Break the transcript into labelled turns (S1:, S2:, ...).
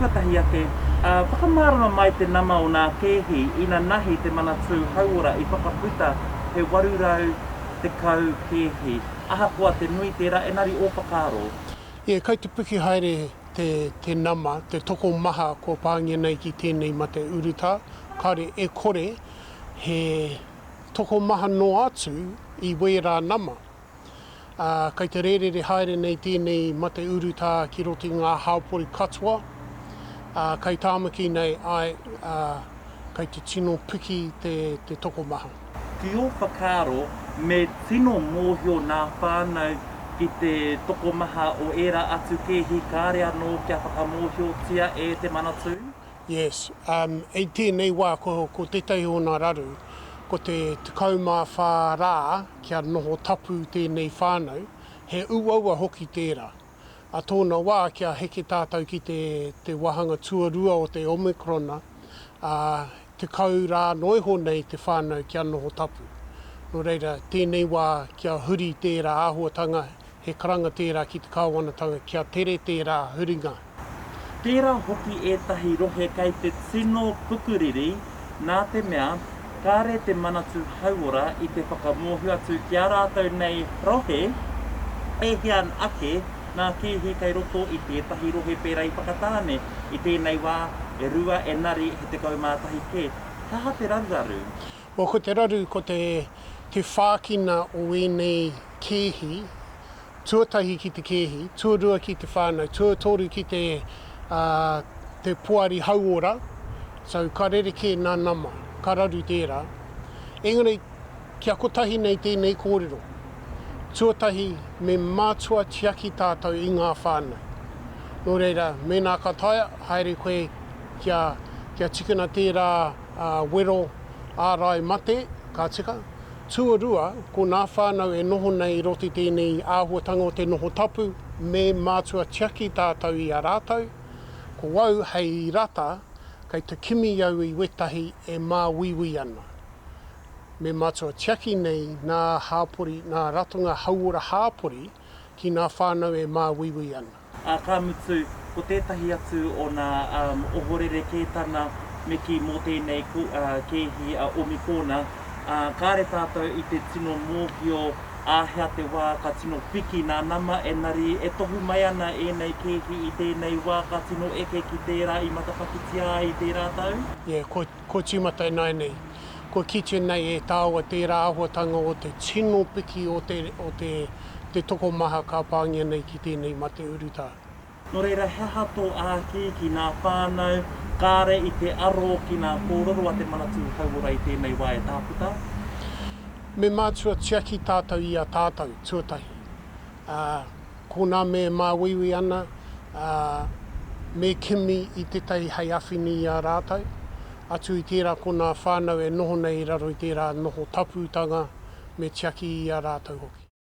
S1: Tuatahi ake, whakamārama mai te nama o nā kēhi inanahi te Manatū Hauora i whakaputa he 810 kēhi. Ahakoa te nui tērā, engari ō whakaaro?
S2: Yeah, kai te piki haere te, te nama, te tokomaha kua pāngia nei ki tēnei mate urutā, kāore e kore he tokomaha noa atu i wērā nama. Ā, kei te rērere haere nei tēnei mate urutā ki roto i ngā hāpori katoa, ā, kei Tāmaki nei, āe, ā, kei te tino piki te, te tokomaha.
S1: Ki ō whakaaro, me tino mōhio nā whānau ki te tokomaha o ērā atu kēhi kāre anō kia whakamōhiotia e te Manatū?
S2: Yes. Um, i tēnei wā, ko, ko tētahi o nā raru, ko te 14 rā kia noho tapu tēnei whānau, he uaua hoki tērā. A tōna wā kia heke tātou ki te, te wāhanga tuarua o te Omicrona, ā, 10 rā noa iho nei te whānau kia noho tapu. Nō reira, tēnei wā kia huri tērā āhuatanga, he karanga tērā ki te kāwanatanga kia tere tērā huringa.
S1: Tērā hoki ētahi rohe kei te tino pukuriri nā te mea kāre te Manatū Hauora i te whakamōhio atu ki ā rātou nei rohe e hia ake ngā kēhi kei roto i tētahi rohe pērā i Whakatāne i tēnei wā e rua enari he 11 kē. He aha te raruraru?
S2: Well, ko te raru ko te te whākina o ēnei kēhi tuatahi ki te kēhi, tuarua ki te whānau, tuatoru ki te, uh, te poari hauora, so ka rerekē nā nama, ka raru tērā. Engari, kia kotahi nei tēnei kōrero. Tuatahi, me mātua tiaki tātou i ngā whānau. Nō reira, mēnā ka taea, haere koe kia, kia tikina tērā uh, wero ārai mate, ka tika. Tuarua, ko nā whānau e noho nei i roto i tēnei āhuatanga o te noho tapu, me mātua tiaki tātou i a rātou. Ko au hei rata, kei te kimi au i wētahi e māuiui ana. Me mātua tiaki nei nā hāpori, nā ratonga hauora hāpori ki nā whānau e māuiui ana.
S1: Ā, ka mutu, ko tētahi atu o nā ohorere kētana me kī mō tēnei kēhi a Omikōna, ā, kāre tātou i te tino mōhio āhea te wā ka tino piki nā nama, engari e tohu mai ana ēnei kēhi i tēnei wā ka tino eke ki tērā i matapakitia ai i tērā tau.
S2: Yeah, kua, kua tīmata ināianei. Kua kitea nei e tāua tērā āhuatanga o te tino piki o te, o te, te tokomaha ka pāngia nei ki tēnei mate urutā.
S1: Nō reira, he aha tō āki ki nā whānau kāre i te aro ki nā kōrero a te Manatū Hauora i tēnei wā e tākuta?
S2: Me mātua tiaki tātou i a tātou, tuatahi. Ā, ko nā me e māuiui ana, ā, me kimi i tētahi hei awhini i a rātou. Atu i tērā ko nā whānau e noho nei i raro i tērā noho taputanga, me tiaki i a rātou hoki.